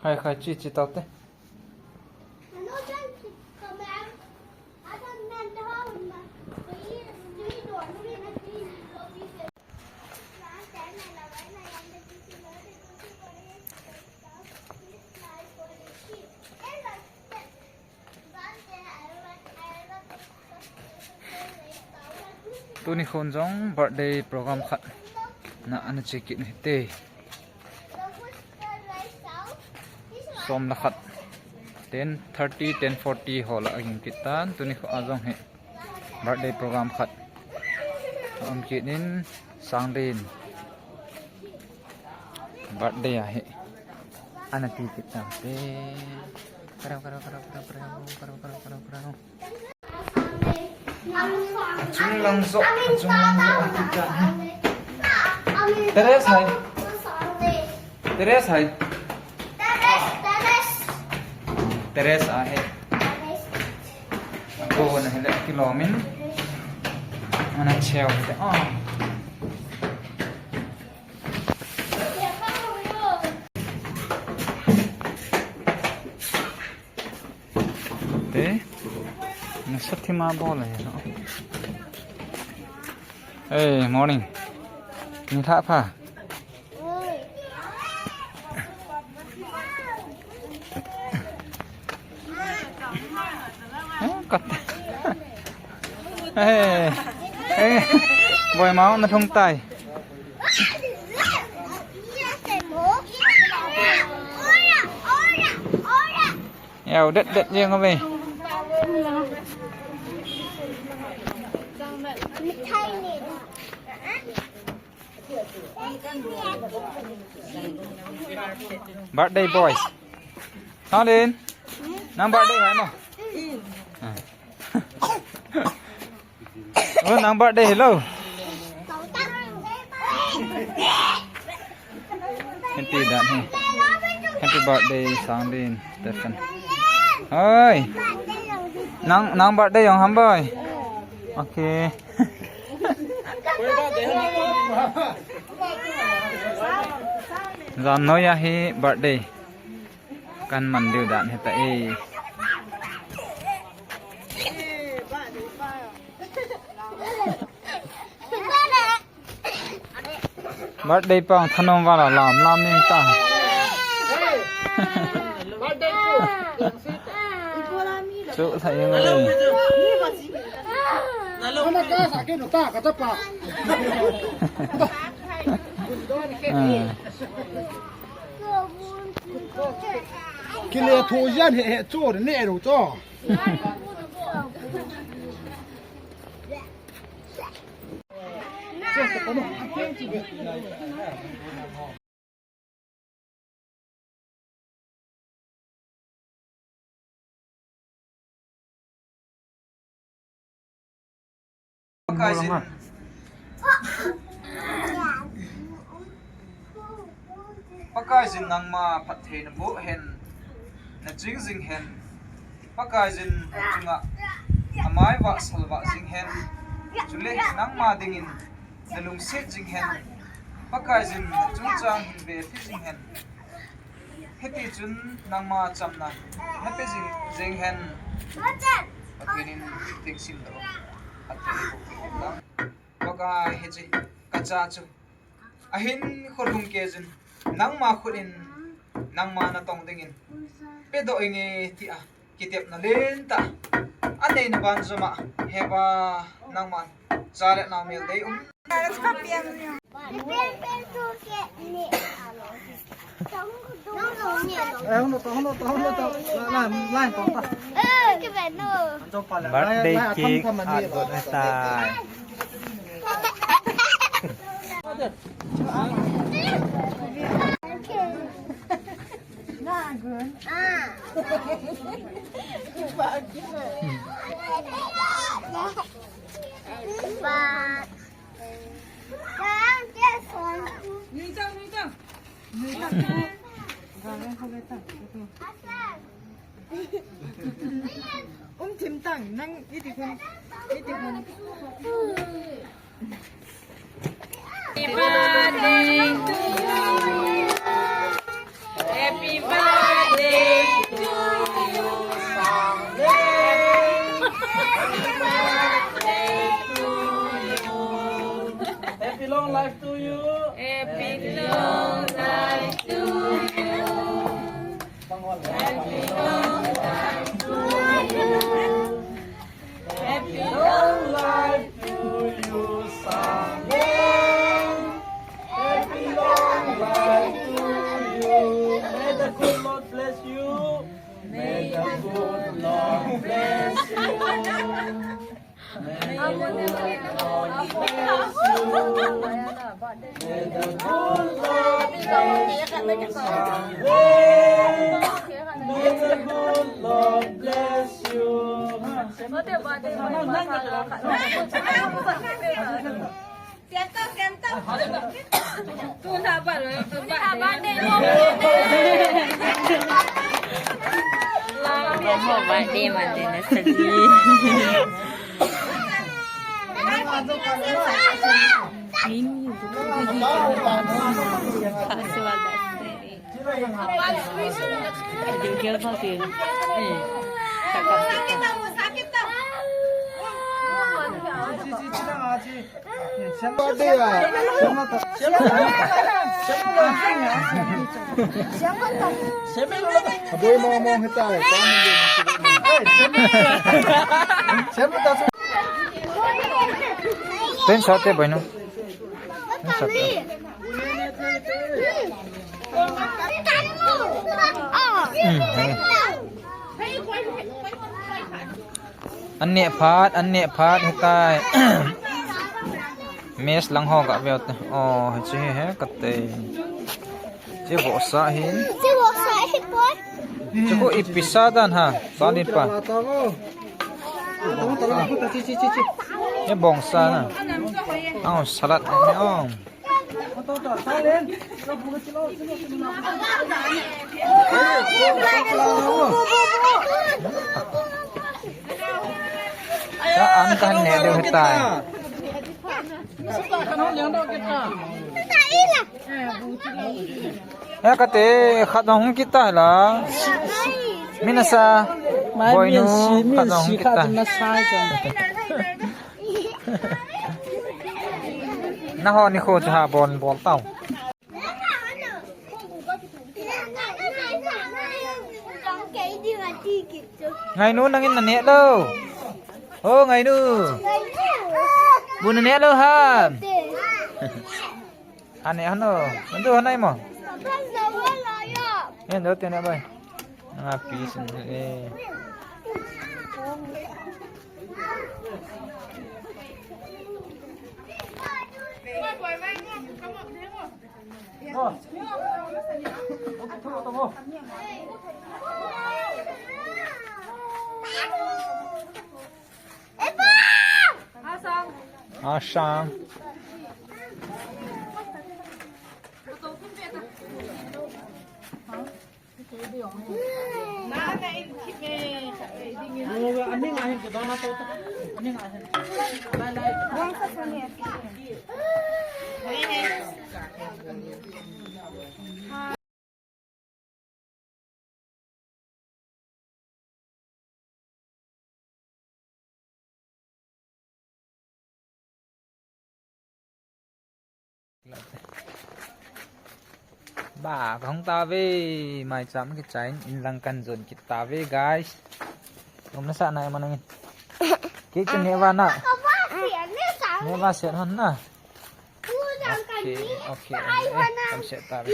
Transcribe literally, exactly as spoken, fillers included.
Khai, khai, chi, chi, tao te. Tuni khun jong birthday program khat na ana che kit ni te. Som le khat, ten thirty, ten forty ho la aging kit tan, tuni khu a jong hi birthday program khat a um kit in, Sanglen birthday ahi. Ana ti kit tan te. Karau, karau, karau. Achung lang jo, achung lang jo, ati ta. Teres hai. Teres hai. Teres ahi. Ako na hile kilom in. Ana cheu te. Ah. Te, nasat thim a bol ahi. Hey, morning. Ni tha pha. Eh, kat. Eh, eh, boy mau na thung tai. Yau det det jeng ave. Birthday boys. Sanglen. Nang birthday hai mo? Ah. Oh, nang birthday hello. Happy birthday. Happy birthday, Sanglen, Stephen. Oi. Nang, nang birthday jong ham boy. Okay. Jan noi ahi birthday. Kan man diu dan hita e. Birthday pang thanom vala lam lam ning ta. Chu thai ning le. Ana ka sa ke no ta ka ta pa. Ah. Kile thu jan he he chu ne ro chu. Pakaiyin, Pakaiyin nangma phattheina boh hen, na jing jing hen. Pakaiyin na chunga amai vahsal vah jing hen. Chule nangma dingin na lungset jing hen. Pakaiyin na chungchang hin ve thi jing hen. Hiti chun nangma chamna na pe jing jing hen. Pathen in thengsil lou. Pathen in thengsil lou. Pakai, hiche ka cha chu ahin khut hung keiyin, nangma khut in nangma natong dingin pedoh inge tia kitepna lentah anei na ban joma, Hepa, nangman cha le nao mel deium. Birthday cake agot na tai. Um thim tang, nang iti khun, iti khun. Happy birthday to you. Happy birthday to you. Happy birthday to you. Happy long life to you. Happy long life to you. Happy long life to you. Happy long life to you, Sanglen. Happy long life to you. May the good Lord bless you. May the good Lord bless you. May the good Lord bless you. May the good Lord bless you, Sanglen. May the good Lord bless you. Birthday, birthday na saji. Pen sate boinu. Pen sate. Hmm, hmm. An neh phat, an neh phat, hitai. Mess lang ho ga veu te. Oh, hiche hi he kate. Hiche vohsa hi. Hiche vohsa hi poi. Hiche ko ipi sa dan ha. Sa din pa. Hiche bong sa na. Ang salad ni ong. Ka an kan ne deu hitai. Ya kate khat hung kit tai la. Min asa. Boinu, min si, min khat hung si kit tai. Khat na sa jang. Naho nikho chu ha bon bol tau. Ngainu, nangin na neh lou. O Ngainu. Bu na neh lou ham. Ane hano. Nandu hanai mo. Yen do tene bai. Nga pi sin e. Asang. Ba, kahung tave, maicham kichai in, inlang kajon kit tave, guys. Umna sa na manangin. Kei chu neva na. Neva se hon na. Okay, okay. Eh, kam se tave.